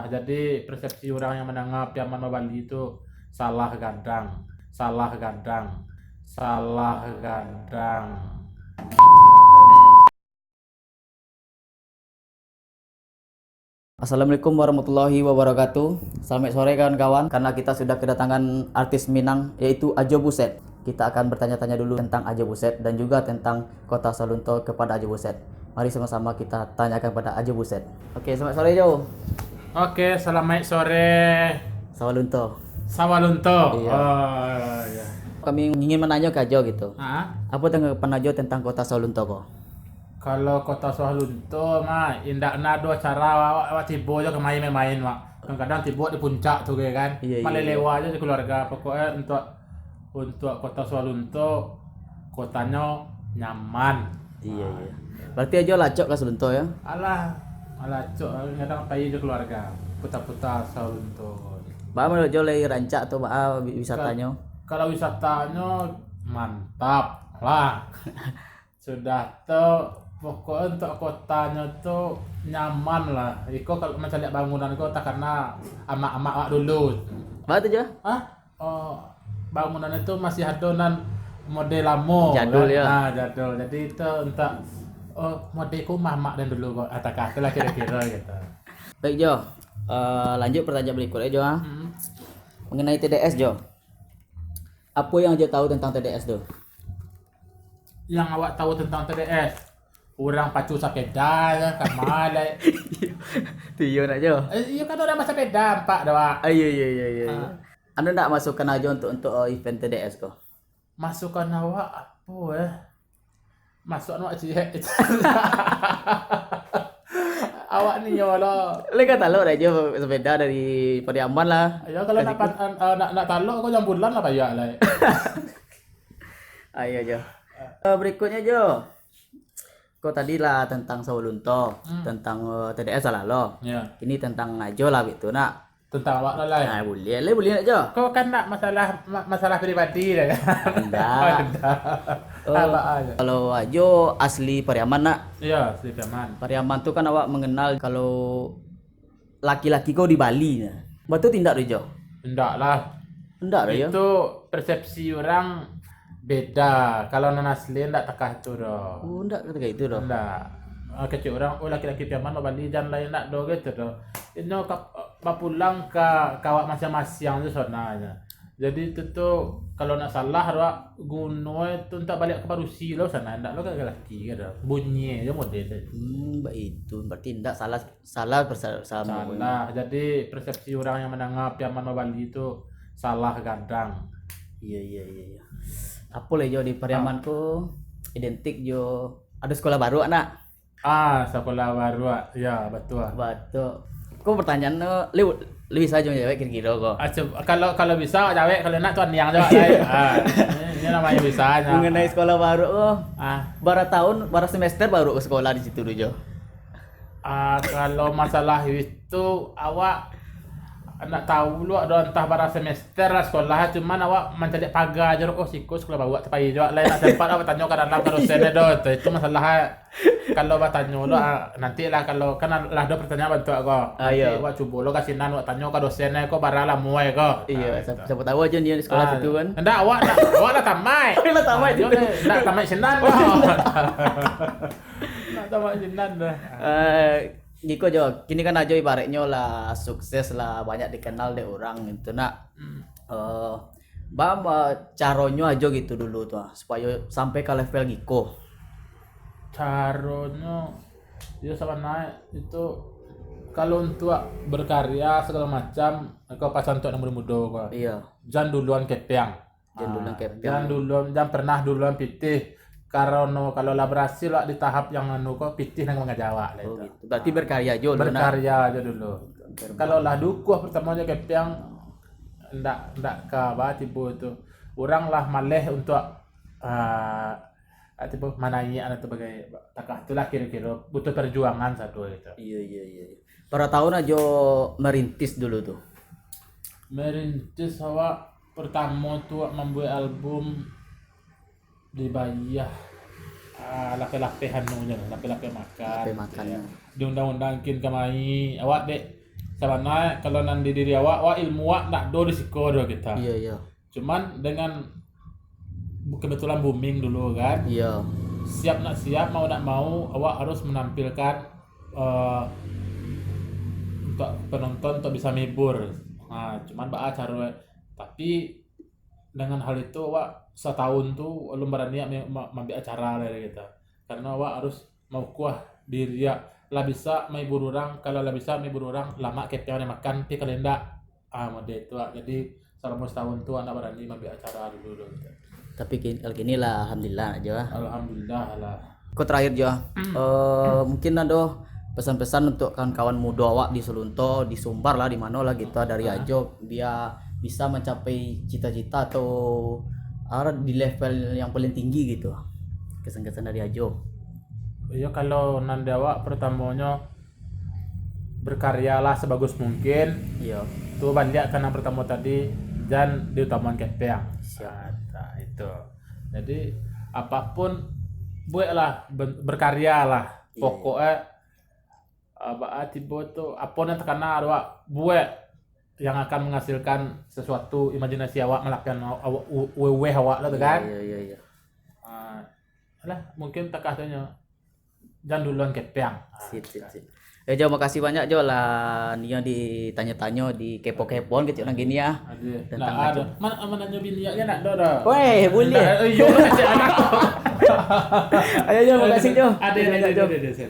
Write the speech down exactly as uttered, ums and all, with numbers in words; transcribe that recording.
Jadi, persepsi urang yang mandanga Piaman babali tu salah gadang. Salah gadang. Salah gadang. Assalamualaikum warahmatullahi wabarakatuh. Selamat sore, kawan-kawan. Karena kita sudah kedatangan artis Minang, yaitu Ajo Buset. Kita akan bertanya-tanya dulu tentang Ajo Buset dan juga tentang Kota Sawalunto kepada Ajo Buset. Mari sama-sama kita tanyakan pada Ajo Buset. Oke, selamat sore, Jo. Oke, selamat sore. Sawalunto. Sawalunto. Iya. Oh, iya. Kami ingin menanyo ka Ajo gitu. Ah? Apo tanggapan Ajo tentang Kota Sawalunto ko? Kalau Kota Sawalunto mah, indak na ado acara awak, awak tibo jo kamari main-main, Mak. Kadang-kadang tibo di puncak tu ge kan. Iya, iya, iya. Malelewa jo di keluarga. Pokoknya untuk, untuk Kota Sawalunto, kotanyo nyaman. Iya, iya. Berarti Ajo lah acok ka Sawalunto, ya? Alah, alah acok, kadang pai jo keluarga, puta-puta Sawalunto. Baa menurut Jo lai rancak tu, baa wi-, wisatanyo? Kal-, kalau wisatanyo mantap lah. Sudah tu, pokoknya untuk kotanyo tu nyaman lah. Iko kalau mancaliak bangunan ko takana amak-amak awak dulu. Baa tu, Jo? Hah? Oh, bangunan itu masih ado nan model lamo, jadul, kan? Ya. Ah, jadul. Jadi itu entah, oh, model ko mamak dan dulu kok. Ah, takah tu lah kira-kira gitu. Baik, Jo. Eh, lanjut pertanyaan berikutnya, Jo, ah. Hmm. Mengenai T D S, Jo. Apo yang Ajo tahu tentang T D S tu? Yang awak tahu tentang T D S, urang pacu sapeda, kan, ka ma lai. Tu iyo nak, Jo. Eh, iyo kan urang basapeda, ampak tu, Wak. Ah, iyo, iyo, iyo, iyo, iyo. Ah. Anu ndak masukan Ajo untuk, untuk, eh, event T D S ko? Masukan awak apo, eh? Masukan awak ciek. Awak ni yo lo. Lai ka talok dah Jo, sapeda dari Pariaman lah. Yo, kalau nak pan-, eh, nak, nak talok ko jam bulan lah payah lai. Ayo, Jo. Eh, berikutnya, Jo. Ko tadi lah tentang Sawalunto, hmm, tentang, eh, T D S lah lo. Ya. Kini tentang Ajo lah, bitu nak. Tentang awak lah, lai. Ah, buliah, lai buliah nak, Jo. Ko kan nak masalah, ma-, masalah pribadi dah kan? Indak. Oh, indak. Oh, apo ajo? Kalau Ajo asli Pariaman nak? Iya, asli Pariaman. Pariaman tu kan awak mengenal kalau laki-laki ko di Bali nah. Batua tu indak tu, Jo? Indak lah. Indak tu, Jo? Itu persepsi urang beda. Kalau nan asli indak takah itu doh. Oh, indak takah itu doh. Indak. Ah, kecek urang, "Oh, laki-laki Piaman babali jan lai," indak doh gitu doh. Inyo ka, bapulang ka, ka awak masiang-masiang tu sonanyo. Jadi itu tu, kalau nak salah, awak guno itu untuak baliak ka padusi lo sana, indak lo ka laki ka doh. Bunyi aja model tu. Hmm, baitu. Berarti indak salah Salah, bersa-, salah. Salah. Jadi, persepsi urang yang mandanga Piaman babali tu salah gadang. Iya, iya, iya, iya. Apo lai jo di Pariaman ko identik jo ado sekolah baruak nak? Ah, sekolah baruak. Ya, batua. Batua. Ko pertanyaan tu, lai, lai bisa jo jawek kiro-kiro ko? Ah, cob-, kalau, kalau bisa jawek, kalau indak tu andiang jawek lai. Ah, ini, ini namonyo bisa nyo. Mengenai sekolah baruak ko, ah, bara tahun, bara semester baruak ko sekolah di situ tu jo? Ah, kalau masalah itu, awak ndak tahu lo, ado antah bara semester lah sekolah, cuman awak mancaliak paga aja, "Oh, siko sekolah baruak tu pai jo," lai ndak sempat awak tanyo ka dalam ka dosen tu, itu masalah. Kalau batanyo lo, ah, nanti lah, kalau kan lah ado pertanyaan bantuak ko. Ah, nanti iya. Awak cubo lo ka sinan, awak tanyo ka dosen ko, bara lamo ko. Iya, ah, siapa, gitu. Siapa tahu aja dia di sekolah, ah, situ kan. Ndak, awak ndak, awak lah tamaik. Awak lah tamaik. Ah, situ. Ndak tamaik sinan. Oh, sinan. Nak tamak sinan dah. Eh, giko jo, kini kan Ajo ibaratnyo lah sukses lah, banyak dikenal dek urang gitu nak. Hmm. Eh, ba-, ba-, caronyo Ajo gitu dulu tu ah, supayo sampai ka level giko. Caronyo, yo sabananyo itu, kalau untuak berkarya segalo macam, ko pasan untuak nan mudo-mudo ko. Iya. Jan duluan kepeang. Jan duluan kepeang. Ah, jan duluan, jan pernah duluan pitih. Karano kalau lah barasil awak di tahap yang anu ko, pitih nan mangaja awak lah itu. Oh, gitu. Berarti berkarya jo dulu, nak? Berkarya jo dulu. Berkarya. Kalau lah dukuah pertamonyo kepeang, ndak, ndak ka ba tibo tu. Urang lah maleh untuak, ah, tibo manaiak atau bagai takah tu lah kiro-kiro butuh perjuangan satu itu. Iya, iya, iya, iya. Bara tahun Ajo merintis dulu tu? Merintis awak Pertamo tu awak mambuek album dibayia, ah, lapeh-lapeh anunyo, lapeh-lapeh makan. Lapeh makan, ya. Diundang-undang kin kamari, awak dek Sabana kalau nan di diri awak, awak ilmu awak ndak do di siko do kita. Iya, iya. Cuman dengan kebetulan booming dulu kan. Iya. Siap nak siap, mau nak mau, awak harus menampilkan eh, untuk penonton untuk bisa menghibur. Nah, cuman baa caro, tapi dengan hal itu awak setahun tu alun barani me- ma- mambuek acara dari kita. Karena awak harus maukuah diri, ya. Lah bisa menghibur orang, kalau lah bisa menghibur orang, lamak kepiang nak makan, tapi kalau indak, ah, model itu, ah. Jadi selama setahun tu anak barani mambuek acara dulu, dulu gitu. Tapi kini, kalau kini lah, alhamdulillah aja lah. Alhamdulillah lah. Ko terakhir Jo, eh, mungkin ado pesan-pesan untuk kawan-kawan mudo awak di Solunto, di Sumbar lah, di mano lah gitu, dari Ajo, biar bisa mencapai cita-cita atau ah, di level yang paling tinggi gitu. Kesan-kesan dari Ajo. Iyo, kalau nan di awak, pertamonyo berkaryalah sebagus mungkin. Iya. Tu baliak ka nan pertamo tadi, jan diutamakan kepiang. Siap. Nah, itu. Jadi apapun bueklah, ben- berkaryalah. Iya, Pokoknya ah, baa tibo tu, apo nan takana awak buek yang akan menghasilkan sesuatu, imajinasi awak malapian awak, u- weweh awak lah tu kan. Iya, iya, iya. Ah, alah, mungkin takah tu nyo, jan duluan kepiang. Ah, Sip, sip, sip. Eh Jo, makasih banyak Jo lah, nio ditanyo-tanyo, dikepo-kepoan kecil orang gini ya. Aduh, Tentang nah, ada. Mana mana nyo bini ya nak do dah. Weh, boleh. Nah, eh, yo, cek anak. Ayo Jo, makasih Jo. Ada, ada, ada, ada, ada.